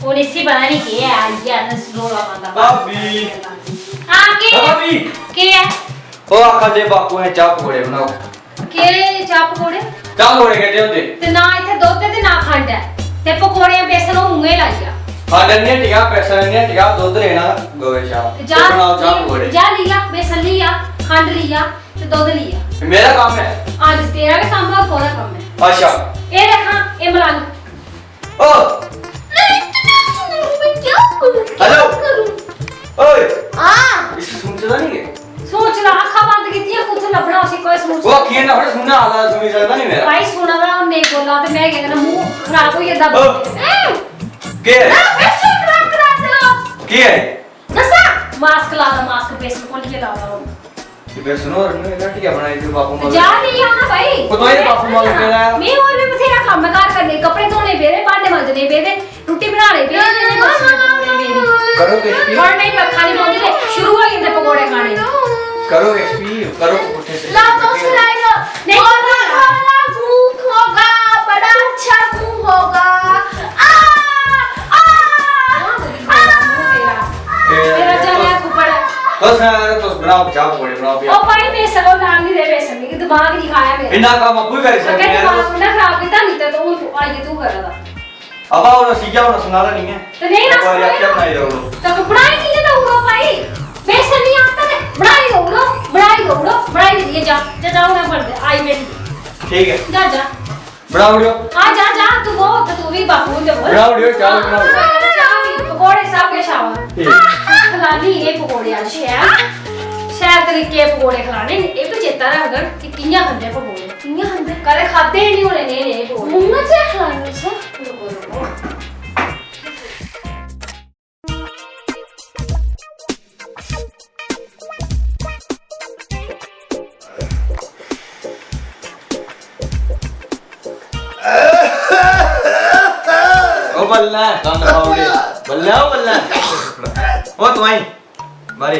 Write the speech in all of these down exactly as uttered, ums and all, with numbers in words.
हून इसी पता निं केह् ऐ, आई गेआ ते रौला पांदा। भाभी। हां, केह् ऐ? भाभी। केह् ऐ? ओह् आखा दे बापू ने चाह् पकौड़े बनाओ। केह् चाह् पकौड़े? चाह् पकौड़े केह्ड़े होंदे? ते ना इत्थै दुद्ध ऐ ते ना खंड ऐ। ते पकौड़े बेसन ओह् मुंहै लाई गेआ। खंड निं हट्टिया, बेसन निं हट्टिया, दुद्ध लेना गवै शा। ते जा, ते बनाओ चाह् पकौड़े। जा लिया, बेसन लिया, खंड लिया ते दुद्ध लिया। मेरा कम्म ऐ। अज्ज तेरा गै कम्म ऐ, होर कोह्दा कम्म ऐ? अच्छा। एह् दिक्खां, एह् मलंग। ओ। मैं इतना सुन लूं, मैं क्या करूं? क्या हेलो। करूं? ओए। हां। इसी सुनचदा निं ऐ? सोच ला, अक्खां बंद कीतियां, कुत्थों लब्भना उसी कोई सुनचदा? ओह् अक्खियां ना फड़, सुनना आह्ला सुनी सकदा निं मेरा। भाई सुना दा, ओह् नेईं बोला ते मैं केह् करना, मूंह खराब होई जंदा। ओ। ए! केह् ऐ? ना, बेसन खराब करा दे। केह् ऐ? दस्सां? मास्क ला दा, मास्क बेसन घोलियै ला दा हून। ते फिर सुनो, रन्नू, एह् हट्टिया बनाई दियो बापू माल। जा लेई आओ ना भाई। कुत्थों एह् बापू माल पेदा ऐ? मैं होर बी बथ्हेरा कम्म ऐ घर करने, कपड़े धोने पेदे, भांडे मांजने पेदे, रुट्टी बनाने पेदी, ते बस पकौड़े पेदी। करो किश भी। थुआढ़े नेईं बरखा निं पौंदी ते शुरू होई जंदे पकौड़े खाने। करो किश भी, करो पुट्ठे सिद्धे। लाओ तुस लाई लाओ। नेईं होगा, होगा, भूख होगा, बड़ा अच्छा भूख होगा। आ, आ, आ। तेरा जाने हत्थ उप्पर। तुस यार, तुस बनाओ, चाह् पकौड़े बनाओ भी। ओ भाई, बेसन, ओ लान निं दे बेसन, मिगी दमाग निं खाया मेरा। इन्ना कम्म आपूं ही करी सकने अगर यार। दमाग ना खराब कीता निं ते तूं आइयै तूं करा दा। अबा, हून सीया, हून सुनाना निं ऐ। ते नेईं, इक बारी आखेआ बनाई देई ओड़ो। ते बनाई कि'यां देई ओड़ो भाई? बेसन निं आंदा ते बनाई देई ओड़ो, बनाई देई ओड़ो, बनाई देइयै जा, जा, जा, हून बंदे आई मेरी। ठीक ऐ। जा, जा। बनाई ओड़ेओ। आ, जा, जा, तूं बौह् उत्थै, तूं बी बापू हुंदे कोल। बनाई ओड़ेओ, चाह् बनाई ओड़ेओ। चाह् बी, पकौड़े, सब किश आवा। ठीक। खलानी इ'नें पकौड़े अज्ज शैल, शैल तरीके दे पकौड़े खलाने न। एह् बी चेता रखङन कि कि'यां खंदे पकौड़े। कि'यां खंदे? कदें खाद्धे गै निं होने नेह् नेह् पकौड़े। मुंह च खलाने तुसें। रुको, रुको। ओ बल्लै, गंद खाई ओड़े। बल्लै, ओ बल्लै। ओ तुआई, बारी।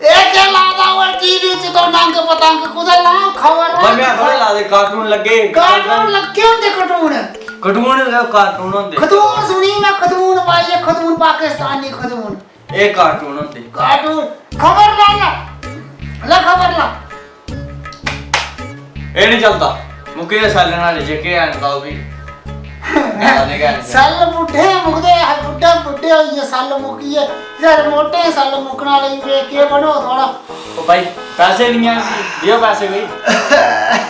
एह् केह् ला दा होऐ टीवी च तो नंग पतंग कुतै ला खबर। भाई, मैं थोड़े ला दे, cartoon लग्गे। Cartoon लग्गे होंदे, cartoon। Cartoon गै cartoon होंदे। खतून सुनी मैं, खतून पाइयै, खतून पाकिस्तानी खतून। एह् cartoon होंदे। Cartoon। खबर ला ला। ला खबर ला। एह् निं चलदा। मुक्की दे सैल्ल न्हाड़े जेह्के हैन तां ओह् बी। न्हाड़े गै हैन। सैल्ल बुड्ढे मुकदे, बुड्ढे, बुड्ढे होई गे, सैल्ल मुक्की गे। जेह्ड़े मोटे सैल्ल मुक्कना लगी पे, केह् बनोग थुआढ़ा? ओ भाई, पैसे निं हैन, देओ पैसे कोई।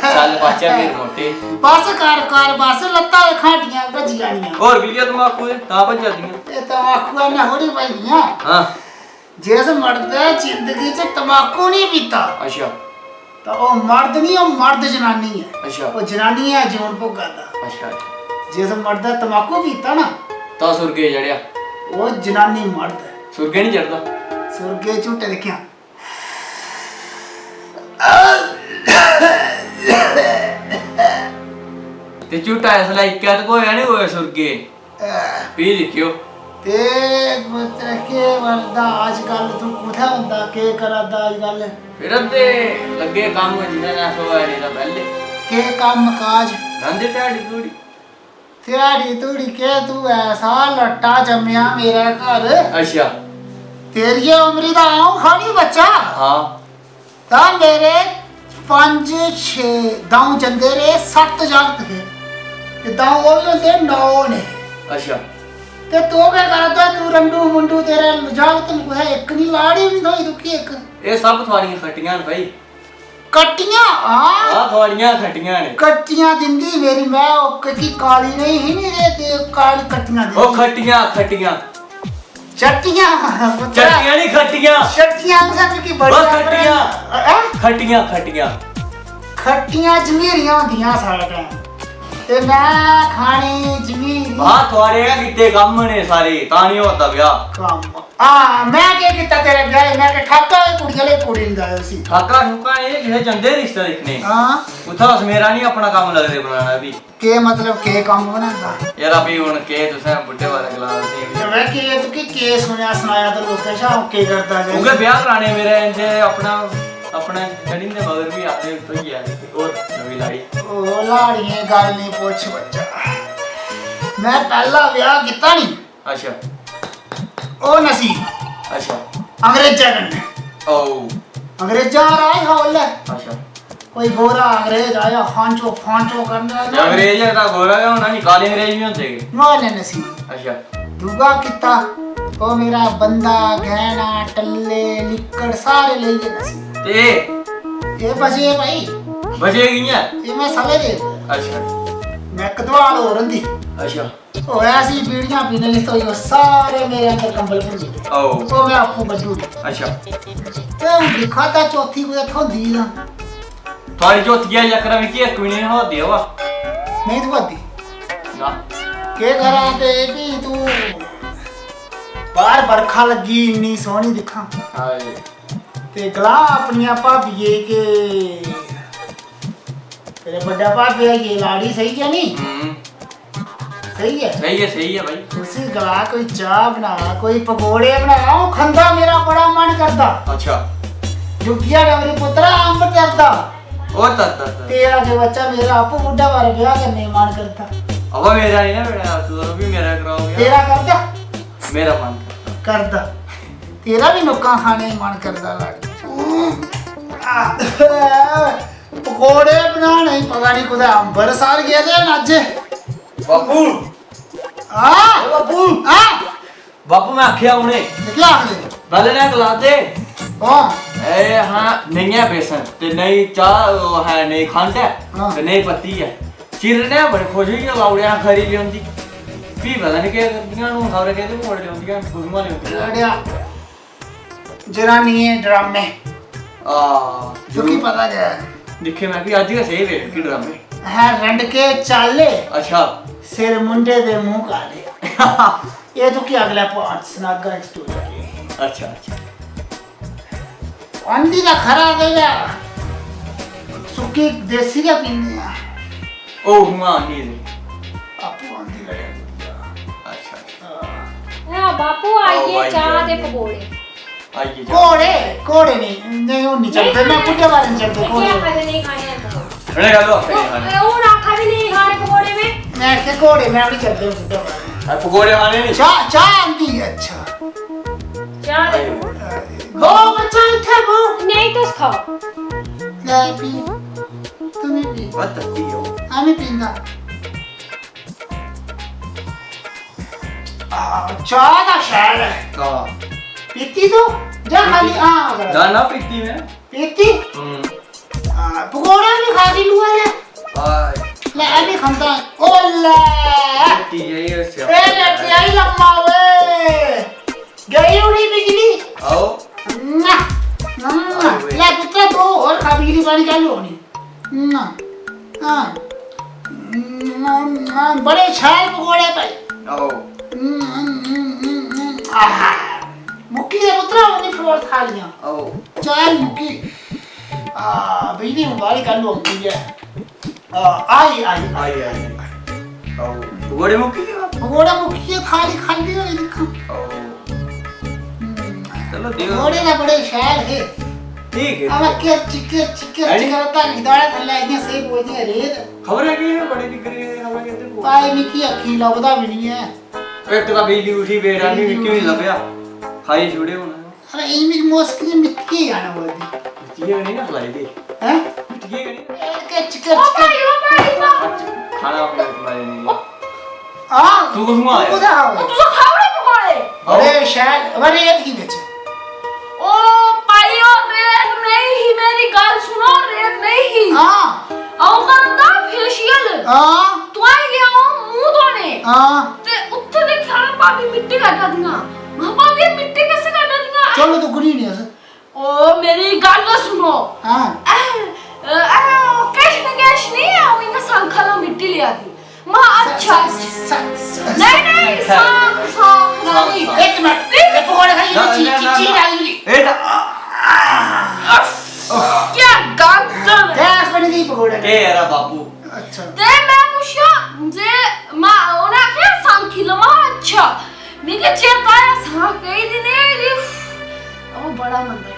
सैल्ल पाचै फिर मोटे। बस कर, कर, बस, लत्तां ते खांटियां भज्जी जानियां। होर पी लेआ तमाकू ते तां भज्जा दियां। एह् तमाकू कन्नै थोड़ी भजदियां। हां। जिस मर्दे जिंदगी च तमाकू निं पीता, अच्छा। तां ओह् मर्द निं, ओह् मर्द जनानी ऐ। अच्छा। ओह् जनानी ऐ जून भोगा दा। अच्छा, अच्छा। जिस मर्दे तमाकू पीता ना, तां सुर्गे चढ़ेआ। ओह् जनानी मर्द ऐ। सुर्गे निं चढ़दा। सुर्गे झूटे दिक्खेआ। ते झूटा इसलै इक्कै ते होएआ निं होए सुर्गे। फ्ही दिक्खेओ। ते मतलब केह् बनदा अजकल, तूं कुत्थै होंदा, केह् करा दा अजकल? फिरा दे लग्गे कम्म, जिन्ने नै थ्होऐ नेईं तां पैह्ले। केह् कम्म काज? लांदे ध्याड़ी धूड़ी। ध्याड़ी धूड़ी केह्, तूं ऐसा लट्टा जम्मेआ मेरे घर। अच्छा। तेरिये उमरी दा अ'ऊं खानी बच्चा। हां। तां मेरे पंज, छे, द'ऊं जंदे रेह्, सत्त जागत हे ते द'ऊं ओह् बी होंदे, नौ होने। अच्छा। ते तूं केह् करा दा, तूं रंडू मुंडू, तेरे जागत न कुतै, इक निं, लाड़ी बी निं थ्होई तुकी इक। एह् सब थुआड़ियां खट्टियां न भाई। कट्टियां? हां। हां, थुआड़ियां खट्टियां न। कट्टियां दिंदी मेरी मैं, ओह् की काली नेईं ही नी, ते, ते काली कट्टियां दिंदी। ओह् खट्टियां, खट्टियां। चट्टियां, पुत्तरा। चट्टियां निं, खट्टियां। चट्टियां तुसें मिगी बड़ी ओह् खट्टियां। हैं? खट्टियां, खट्टियां। खट्टियां जमीरियां होंदियां सारा टैम। ते मैं खानी जमीरी। वाह, थुआड़े गै कीते कम्म ने सारे, तां निं होआ दा ब्याह। कम्म। हां, मैं केह् कीता तेरे ब्याह च? मैं केह् ठाका, एह् कुड़ी आह्ले कुड़ी निं देआ दे उसी। ठाका ठूका निं, जित्थै जंदे रिश्ता दिक्खने। हां। उत्थै अस मेरा निं, अपना कम्म लगदे बनाना फ्ही। केह् मतलब, केह् कम्म बनांदा? यरा, फ्ही हुन केह् तुसें बुड्ढे बारै गलाऽ तुसें बी। ते मैं केह्, तुकी केह् सुनेआ सनाया ते लोकें शा अ'ऊं केह् करदा जां? उ'ऐ ब्याह कराने मेरे, इं'दे अपना, अपने डैडी दे मगर बी आखदे होई गेआ, होर नमीं लाड़ी। ओह् लाड़ियें गल्ल निं पुच्छ बच्चा। मैं पैह्ला ब्याह कीता नी, अच्छा। ओह् नसीब अच्छा। अंग्रेजा कन्नै। ओ। अंग्रेजा दा राज हा ओल्लै। अच्छा। कोई गोरा अंग्रेज आया, फांचो फांचो करने लगा। अंग्रेज है तां गोरा गै होना नी, काले अंग्रेज भी होंदे। नुहाड़े नसीब। अच्छा। दूआ कीता, ओह् मेरा बंदा, गैह्ना, टल्ले, लिक्कड़ सारे लेई गे नसीब। ते एह् बचे भाई। बचे कि'यां? एह् मैं सले दे। अच्छा। मैं कदवाल होर होंदी। अच्छा। ओह् ऐसी बीड़ियां पीने लिस्त होई, ओह् सारे मेरे अंदर कंबल भरी गे। आओ। ओह् मैं आपूं बड्ढी ओड़ी। अच्छा। ते हून दिक्खा दा चौथी कुतै थ्होंदी तां। थुआढ़ी चौथिया चक्कर मिगी इक बी निं थ्होआ दी अवा। नेईं थ्होआ दी? ना। केह् करां ते फ्ही तूं बाह्र बरखा लग्गी इन्नी सोह्नी दिक्खां। हाय। ते गलां अपनिया भाबिये के तेरे बड्डा भाबी आई गे, लाड़ी सही ऐ नी? हम्म। सही ऐ? सही ऐ, सही ऐ भाई। उसी गला कोई चाह् बना, कोई पकौड़े बना, अ'ऊं खंदा, मेरा बड़ा मन करदा। अच्छा। जुगिया डंगरी पुत्तरा अम्ब तरदा। ओह् तरदा, तरदा। तेरा के बच्चा, मेरा आपूं बुड्ढा बारै ब्याह करने दा मन करदा। अबा मेरा नहीं ना, मेरा, तू भी मेरा कराओ ब्याह। तेरा करदा? मेरा मन करदा। करदा। तेरा भी नुक्कां खाने दा मन करदा लाड़ी। पकौड़े बनाने गी पता नहीं कुतै अंबरसर गेदे न अज्ज। बापू। आ? ए बापू। आ? बापू, मैं आखेआ उ'नें। ते केह् आखदे? पैह्लें ने गलाते। हां। ए हां, नेईं ऐ बेसन ते नेईं चाह्, ओह् है, नेईं खंड ऐ हां। ते नेईं पत्ती ऐ। चिर ने बड़े खुश होइयै लाई ओड़ेआ, खरी लेओंदी। फ्ही पता निं केह् करदियां न, हून खबरै केह्दे पकौड़े लेओंदियां, कुत्थुआं लेओंदियां। लड़ेआ। जनानियें ड्रामे। आ, तुगी जरूर। पता गै ऐ। दिक्खे मैं भी अज्ज गै सेही वे कि ड्रामे। हैं रंडके चाले। अच्छा। सिर मुंडे दे मूंह काले। एह् तुगी अगले पार्ट सनागा इक स्टोरी। अच्छा, अच्छा। आंदी दा खरा ते गै सुक्की देसी गै पींदे आ। ओह् हुआं आंदी दी। आपूं आंदी लड़े। अच्छा, अच्छा। हां। ए बापू, आई आओ, गे आई चाह् गे, ते आई गे। पकौड़े। आई गे चाह्। घोड़े, घोड़े नहीं, नहीं, हून नहीं चलदे। नहीं मैं खाने। बुड्ढे बारे नहीं चलदे, घोड़े। क्या खाने, नहीं खाने हैं पकौड़े? अरे, गल्ल आखा नहीं खाने। ए, हून आखा दे नहीं खाने पकौड़े में। मैं आखे घोड़े, मैं नहीं चलदे बुड्ढे बारे। आ, पकौड़े खाने नहीं। चाह्, चाह् आंदी है, अच्छा। चाह् दे। आई। बो बच्चा इत्थे बो। नहीं, तुस खाओ। ले पी। तू भी पी। बस तत्ती हो। आमी पींदा। आ, चाह् दा शैल ऐ। हां। पीती तू? जा खाली, हां, बड़ा। ना, ना, पीती मैं। पीती? हम्म। आ, पकौड़ा भी खा दी लुआ ने। हाय। ले, अभी खंदा। ओ ले। पीती है ये से। ए, ले, आई लम्मा वे। गई उड़ी बिजली। आओ। ना, ना। आओ वे। ले, पुत्र, दो और खा, बिजली पानी चालू होनी। ना, हां। ना, ना, बड़े शैल पकौड़े भाई। आओ। आहा। मुक्की दे पुत्रा, उन्नी फ्लोर थालियां। आओ। चाय मुक्की। आ, बिजली में बारी कर लो, ठीक है। आ, आई, आई, आई, आई। आओ। पकौड़े मुक्की गे? पकौड़ा मुक्की गे, थाली खाली होई दिक्खो। आओ। हम्म। चलो, दियो। पकौड़े ना बड़े शैल हे। ठीक है। अब किरच, किरच, किरच है नी? करदा, निदाने थल्ले इ'यां सेही बोलदी है रेत। खबर है कि ये बड़े निकल गए, खबर कहते हैं। भाई, मिकी अक्खीं लभदा भी नहीं है। इक तां बिजली उठी, बेरा भी बिजली मिकी भी उठी। लभेआ। खाई छुड़े होना। अरे, एह् मिगी मुश्क इ'यां मिट्टियै गै आना पवा दी। मिट्टियै गै निं ना खलाई दे। हैं? मिट्टियै गै निं। एह् किच, किच, ओ भाई, ओ भाई, ओ। खाना अपने मजे नहीं। हां। तू कुत्थुआं आया? तू कुत्थुआं आया? ओ, तुसें खाई ओड़े पकौड़े? हां। अरे, शैल, अबे, रेत ही बिच। ओ भाई, ओ रेत नहीं ही, मेरी गल्ल सुनो, रेत नहीं ही। हां। अ'ऊं करदा फेशियल। हां। तुआई गेआ अ'ऊं मूंह धोने। हां। ते उत्थे दिक्खेआ भाभी मिट्टी कड्ढा दियां। महां, भाभी, मिट्टी किस कड्ढा दियां? चलो, तुग्गनी नहीं अस। ओ, मेरी गल्ल सुनो। हां। अह, अह, किश न किश नहीं, अ'ऊं इ'यां संखा दा मिट्टी लेआ दी। महां, अच्छा। स-, स-, स-, नहीं, नहीं, संख, संख, संख, नहीं। संख। एक मिनट, ए, पकौड़े खाई, ना, ची-, ना, ची-, ना, ची ना। डाली भी। ए, ना। क्या गंद। गैस बनी दी पकौड़े। के यार बापू? अच्छा। ते मैं पुच्छेआ जे मा-, उ'नें आखेआ, "सांखी लमा।" अच्छा, मिगी चेता आया, सां केई दिन होई दी। ओह् बड़ा मंदा।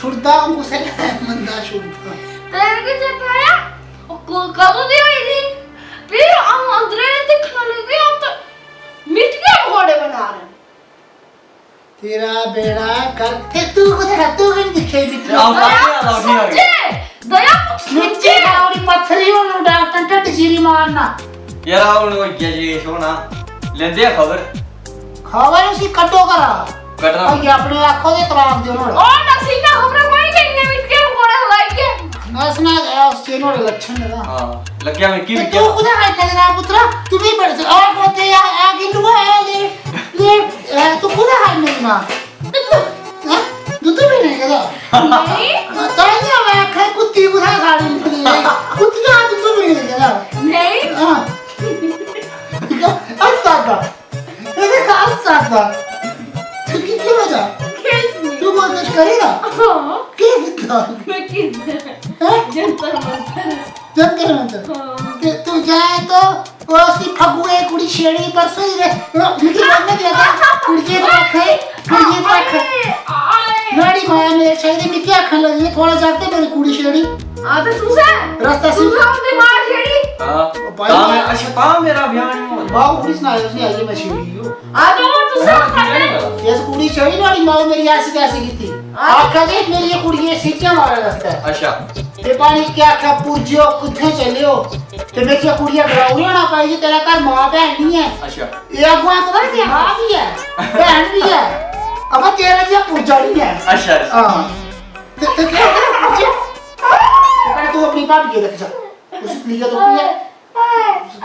छुड़दा अ'ऊं कुसै लै मंदा छुड़दा। ते मिगी चेता आया, ओह् क-, कदूं दी होई दी? फिर हम अंदर दिखने लगे, हम तो मिट्टी के पकौड़े बना रहे हैं। तेरा बेड़ा गर्क। ते तू कुत्थै हा? तू कि'यां दिक्खेआ मिट्टी? आओ, दया, सामने आ, सामने आ। समझे? दया, मिट्टी समझे? खाई ओड़ी, पत्थरी हून, डॉक्टर ढिड्ड चीरी मारना। यार, आओ, हून होई गेआ जे किश होना। लैंदे आ खबर। खबर उसी कड्ढो घरा। कड्ढना। भाई, अपने आखो ते तलाक देओ नुहाड़ा। ओह् नसीना खबरै कोई गै इन्ने मिट्टी के पकौड़े खलाइयै। नस्सना गै उस च नुहाड़े लक्षण न तां। हां, लग्गेआ मिगी ते बी तूं कुत्थै हा इन्ने दिनां पुत्तरा? तूं बी बड़े, आ गोते, आ, आ गिल्लुआ, आ ले, ले, ए, तूं कुत्थै हा इन्ने दिनां? हैं? दुद्ध पीने गेदा? नेईं। ताइयों में आखा कुत्ती कुत्थै साढ़ी निकली गेई? कुत्तियां दुद्ध पीने गेदा? नेईं। हां। हस्सा दा। एह्दे घर सादा। तू की, की वजह? किश नहीं। तू कोई कुछ करेगा? हाँ। की कितना? मैं किस हैं? जंतर मंतर। जंतर मंतर। हाँ। ते तू जाए तो वो उसकी फगुए कुड़ी छेड़ी परसों ही रे। मिगी बोलने दिया था। कुड़िए तो आखे, कुड़िए तो आखे। आए, आए। नाड़ी माया मेरे चाहिए, मिगी आखन लगी है, थोड़ा जाते मेरी कुड़ी छेड़ी। हाँ, तो तू से? रास्ता सी। तू से उसकी मार छेड़ी? हाँ। ओ भाई, तां मैं, अच्छा, तां मेरा ब्याह नहीं हुआ। बाबू कुड़ी सनाया, उसने आइए मैं छेड़ी हूँ। हाँ, तो वो तू से हाँ, खाते? नहीं हुआ। इस कुड़ी छेड़ी, नाड़ी माँ मेरी ऐसी तैसी की थी। हाँ। आखा दे, मेरी ये कुड़ी ये सीटियाँ मारे रास्ता है। अच्छा। ते पानी क्या आखा, पुरजियो, कुत्थे चले हो? ते मेरी कुड़िया डराउनी होना पाई जी, तेरा घर माँ भैन नहीं है। अच्छा। ये अगुआ पता क्या, माँ भी है, भैन भी है। अब तेरा जिहा पुरजा नहीं है। अच्छा, अच्छा। हाँ। ते, ते क्या, क्या, क्या? ते पहले तू अपनी भाभी के देख जा। उसी पीलिया तो पिया।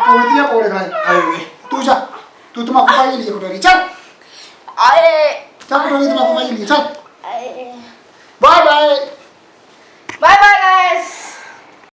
तू मतिया पौड़े खाए। आए हुए। तू जा। तू तमाकू खाइए लिए कटोरी। चल। आए। चल कटोरी तमाकू खाइए लिए। चल। आए। Bye bye. Bye by.